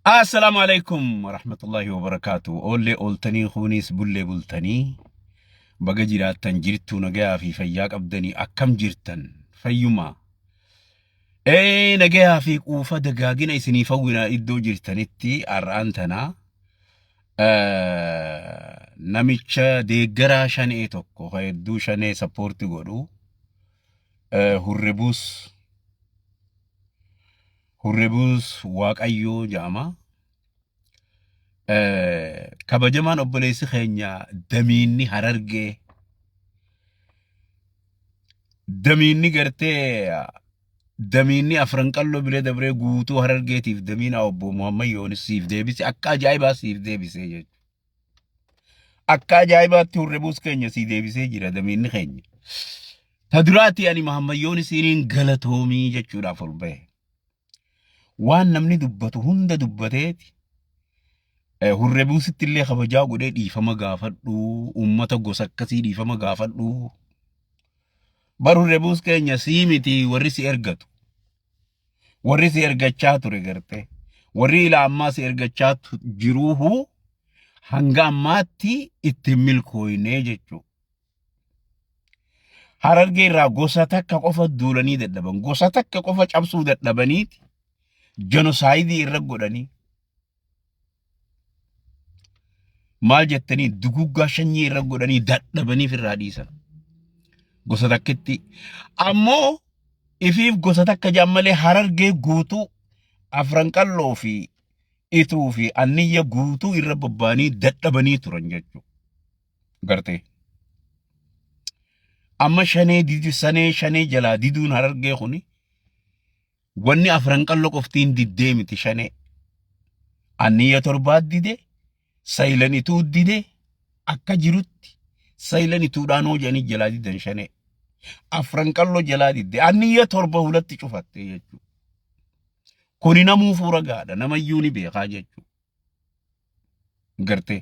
Assalaamu alaikum warahmatullahi wabarakaatu. Oollee ooltanii kunis bullee bultanii baga jiraattan jirtu nagayaa fi fayyaa qabdanii akkam jirtan fayyumaa. Ee nagayaa fi quufa dagaagina isiniif hawwina iddoo jirtanitti har'aan tanaa namicha deeggaraa shanee tokko ka hedduu shanee sappoorti godhu hurrebuus Hurrebuus Waaqayyoo jedhama. Kabajamaan obboleessi keenya damiinni Harargee damiinni gartee damiinni afran qalloo bira dabree guutuu Harargeetiif damiina obbo Muhammad Yoonis siif deebise akka ajaa'ibaa siif deebisee jechuudha. Akka ajaa'ibaatti hurrebuus keenya sii deebisee jira damiinni keenya. Ta duraati ani Muhammad Yoonisiiniin galatoomii jechuudhaaf ol bahe. Waan namni dubbatu hunda dubbateeti hurrebuusitti illee kabajaa godhee dhiifama gaafadhu uummata gosa akkasii dhiifama gaafadhu. Bar hurrebuus keenya sii miti warri si ergatu. Warri si ergachaa ture gartee. Warri ila ammaa si ergachaa jiruuhu hanga ammaatti itti hin milkooynee jechuudha. Harargee irraa gosa takka qofa duulanii dadhaban. Gosa takka qofa cabsuu dadhabaniiti jenosaayidii irra godhanii maal jettanii duguggaa shanyii irra godhanii dadhabaniif irraa dhiisan. Gosa takkitti. Ammoo ifiif gosa takka jedhan malee harargee guutuu afran qalloo fi ituu fi anniyya guutuu irra bobba'anii dadhabanii turan jechuudha. Gartee. Amma shanee didu sanee shanee jalaa diduun harargee kuni Wanni afran qallo qoftiin diddee miti shanee. Anniyya torbaat dide, saylan ituu dide, akka jirutti saylan ituudhaan hoo jedhanii jalaa didan shanee. Afran qallo jalaa didde. Anniyya torba hulatti cufatte jechuudha. Kuni namuu fuura gaadha. Namayyuu ni beekaa jechuudha. Gartee.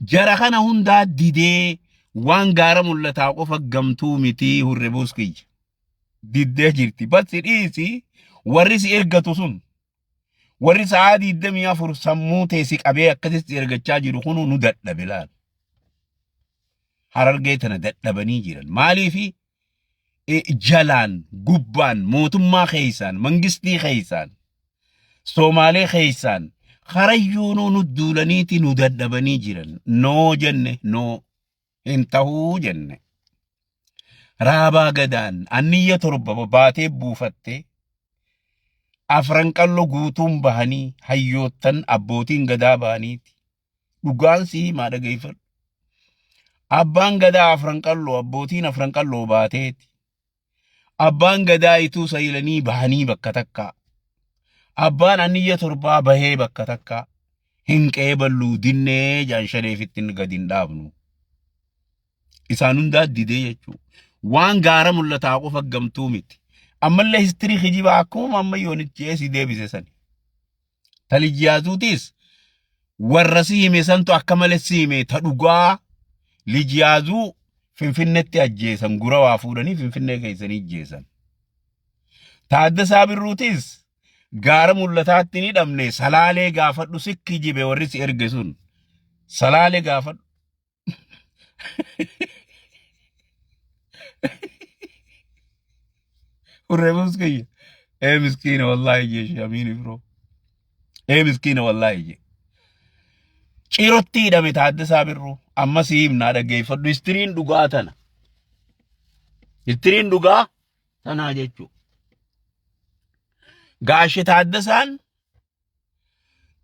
Jara kana hundaa didee waan gaara mul'ataa qofa gamtuu mitii hurre buuskiyya. Diddee jirti. Bas si dhiisi warri si ergatu sun warri sa'aa 24 sammuu tee si qabee akkasitti si ergachaa jiru kunu nu dadhabe laal. Harargee tana dadhabanii jiran. Maaliifi jalaan gubbaan mootummaa keessaan mangistii keessaan Soomaalee keessaan karayyuunuu nu duulaniiti nu dadhabanii jiran. Noo jenne noo hin tahuu jenne. Raabaa gadaan anniyya torba baatee buufattee afran qallo guutuun bahanii hayyoottan abbootiin gadaa bahaniiti. Dhugaan si himaa dhageeffadhu. Abbaan gadaa afran qalloo abbootiin afran qalloo baateeti. Abbaan gadaa ituu saylanii bahanii bakka takkaa. Abbaan anniyya torbaa bahee bakka takkaa. Hin qeeballuu dinnee jaan shaneefitti gadi hin dhaabnu. Isaan hundaa didee jechuudha. Waan gaara mul'ataa qofa gamtuu miti. Ammallee histirii kijibaa akkuma amma yoonichi si deebise sani. Ta Lijiyaazuutis warra si hime santu akka malee si hime ta dhugaa Lijiyaazuu Finfinnetti ajjeesan gura waa fuudhanii Finfinnee geessanii ajjeesan. Taaddasaa Birruutis gaara mul'ataatti ni dhabne salaalee gaafadhu si kijibe warri si erge sun salaalee gaafadhu. Hurree muskiyya. Ee miskiina wallaahi jee shamiin ibro. Ee miskiina wallaahi jee. Cirotti hidhame Taaddasaa Birruu. Amma si himnaa dhaggeeffadhu. Histiriin dhugaa tana. Histiriin dhugaa tanaa jechuudha. Gaashe Taaddasaan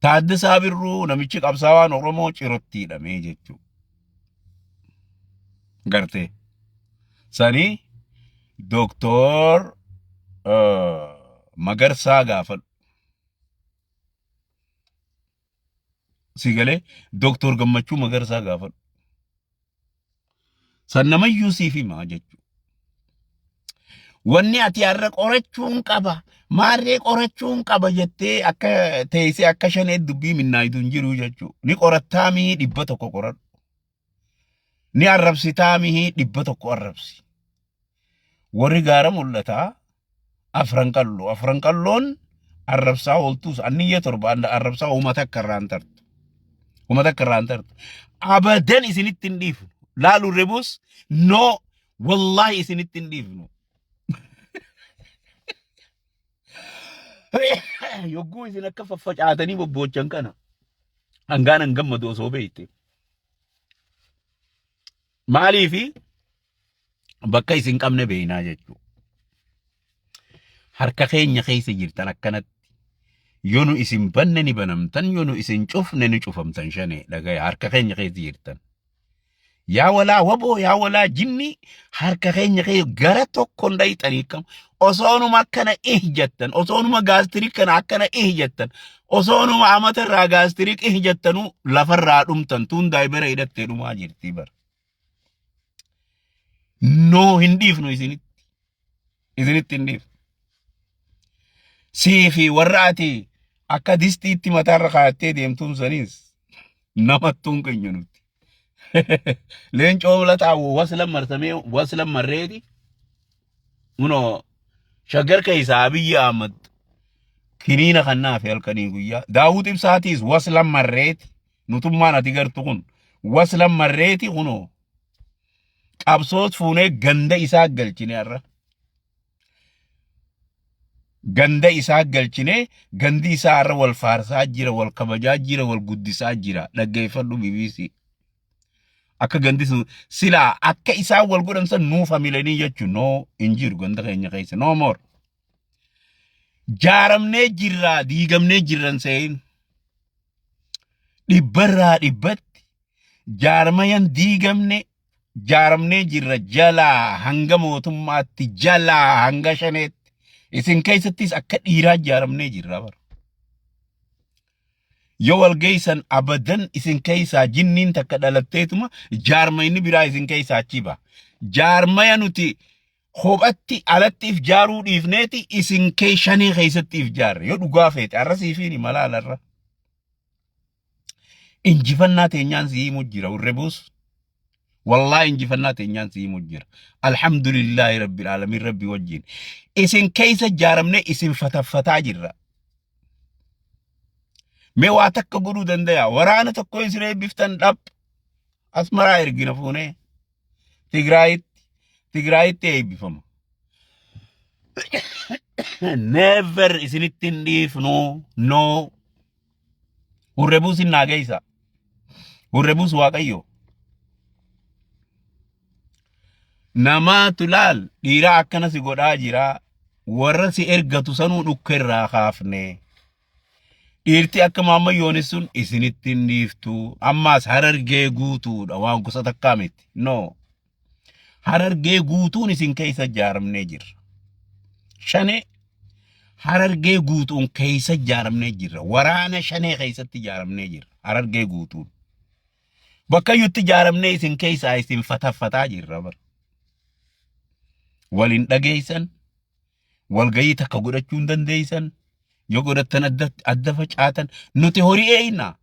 Taaddasaa Birruu namichi qabsaawaan Oromoo cirotti hidhamee jechuudha. Gartee. Sanii Dooktor Magarsaa gaafadhu. Si galee Dooktor Gammachuu Magarsaa gaafadhu. San namayyuu siif himaa jechuudha. Wanni ati har'a qorachuun qaba, maarree qorachuun qaba jettee akka teessee akka shanee dubbii minnaayitu hin jiru jechuudha. Ni qorattaa mihii 100 qoradhu. Ni arrabsitaa mihii 100 arrabsi. Warri gaara mul'ataa afran qalloo. Afran qalloon Arrabsaa ooltuus anniyya 7 arrabsaa uummata akka irraa hin tartu. Uummata akka irraa hin tartu. Abadan isinitti hin dhiifnu. Laalu rebuus no wallaahi isinitti hin dhiifnu. Yogguu isin akka faffacaatanii bobboochan kana hangaan hin gammadu osoo beekte. Maaliifi bakka isin qabne beeknaa jechuudha. Harka keenya keessa jirtan akkanatti. Yoo nu isin banne ni banamtan, yoo nu isin cufne ni cufamtan shanee dhagaya harka keenya keessa jirtan. Yaa walaa waboo yaa walaa jinni harka keenya keessa gara tokkoon dhayxanii kam osoonuma akkana ih jettan osoonuma gaastirik kana akkana ih jettan osoonuma amata irraa gaastirik ih jettanuu lafarraa dhumtan tuun daayibera hidhattee dhumaa jirti bara. Noo hin dhiifnu isinitti. Isinitti hin dhiifnu. Sii fi warra ati akka distiitti mataarra kaayattee deemtuun saniis namattuun keenya nuti. Leencoo lataa waslan marsamee waslan marreeti. Kunoo shaggar keessaa Abiyyi Ahmad kiniina kannaa fi halkanii guyyaa. Daawud Ibsaatiis waslan marreeti. Nutummaan ati gartu kun waslan marreeti kunoo qabsoos fuunee ganda isaa galchine har'a. Ganda isaa galchine gandi isaa har'a wal faarsaa jira, wal kabajaa jira, wal guddisaa jira. Dhaggeeffadhu BBC. Akka gandi sun silaa akka isaan wal godhan san nuuf hamilanii jechuun noo hin jiru ganda keenya keessa no more. Jaaramnee jirraa diigamnee jirran se'in. Dhibbarraa dhibbatti jaarmayan diigamne jaaramnee jirra jalaa hanga mootummaatti jalaa hanga shaneetti isin keessattis akka dhiiraa jaaramnee jirra bara. Yoo wal geessan abadan isin keessaa jinniin takka dhalatteetuma jaarmayni biraa isin keessaa achi ba'a. Jaarmaya nuti kophatti alatti if jaaruu dhiifneeti isin kee shanee keessatti if jaarre yoo dhugaa feete har'a siifiin malaalarra. Injifannaa teenyaan si himu jira warri buus. Wallaahi injifannaa teenyaan si himu jira. Alhamdulillaahi rabbil aalamiin rabbi wajjin. Isin keessa ijaaramnee isin fataffataa jirra. Mee waa takka godhuu danda'a. Waraana tokko isin eebbiftan dhab. Asmaraa ergina fuunee. Tigraayitti Tigraayitti eebbifama. Never isinitti hin dhiifnu. No. Hurre buusin naa geessa. Hurre buus Waaqayyo. Namaatu laal dhiiraa akkana si godhaa jira. Warra si ergatu sanuu dhukke irraa kaafne. Dhiirti akka Maamma Yoonis sun isinitti hin dhiiftu. Ammaas harargee guutuudha waan gosa takkaa miti. No. Harargee guutuun isin keessa ijaaramnee jirra. Shanee harargee guutuun keessa ijaaramnee jirra. Waraana shanee keessatti ijaaramnee jirra. Harargee guutuun. Bakka iyyutti ijaaramnee isin keessaa isin fataffataa jirra bara. Wal hin dhageessan. Walgayii takka godhachuu hin dandeessan. Yoo godhattan adda, adda facaatan. Nuti horii eeyna.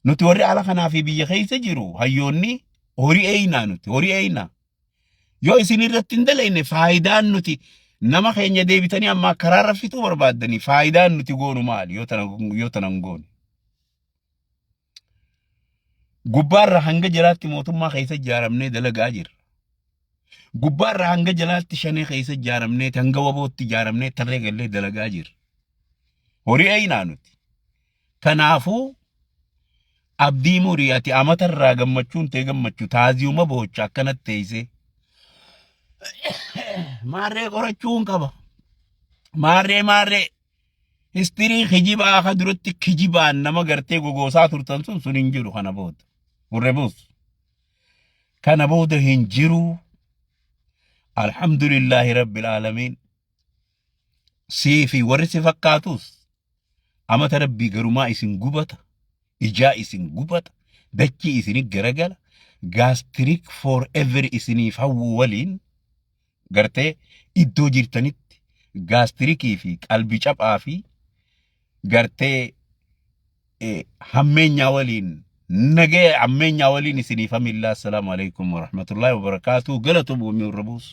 Nuti warri ala kanaa fi biyya keessa jiru hayyoonni horii eeynaa nuti horii eeynaa. Yoo isin irratti hin dalayne faayidaan nuti nama keenya deebitanii ammaa karaarra fixuu barbaaddanii faayidaan nuti goonu maali yoo tana yoo tana hin goone. Gubbaarra hanga jalaatti mootummaa keessa ijaaramnee dalagaa jirra. Gubbaarra hanga jalaatti shanee keessa ijaaramnee hanga wabootti ijaaramnee tarree gallee dalagaa jirra. Horii eeynaa nuti. Kanaafuu abdii murii ati amata irraa gammachuun tee gammachuu taaziyuma boocha akkanatti teessee. Maarree qorachuun qaba. Maarree maarree histirii kijibaa akka duratti kijibaan nama gartee gogoosaa turtan sun sun hin jiru kana booda. Gurre buus. Kana booda hin jiru. Alhamdulillaahi rabbil aalamiin. Sii fi warri si fakkaatus amata rabbii garumaa isin gubata, ijaa isin gubata, dachii isini garagala, gaastirik for ever isiniif hawwu waliin gartee iddoo jirtanitti gaastirikii fi qalbi caphaa fi gartee hammeenyaa waliin nagaya hammeenyaa waliin isiniif hamillaa. Assalaamu alaikum warahmatullahi wabarakaatuh. Galatoomuu rabuus.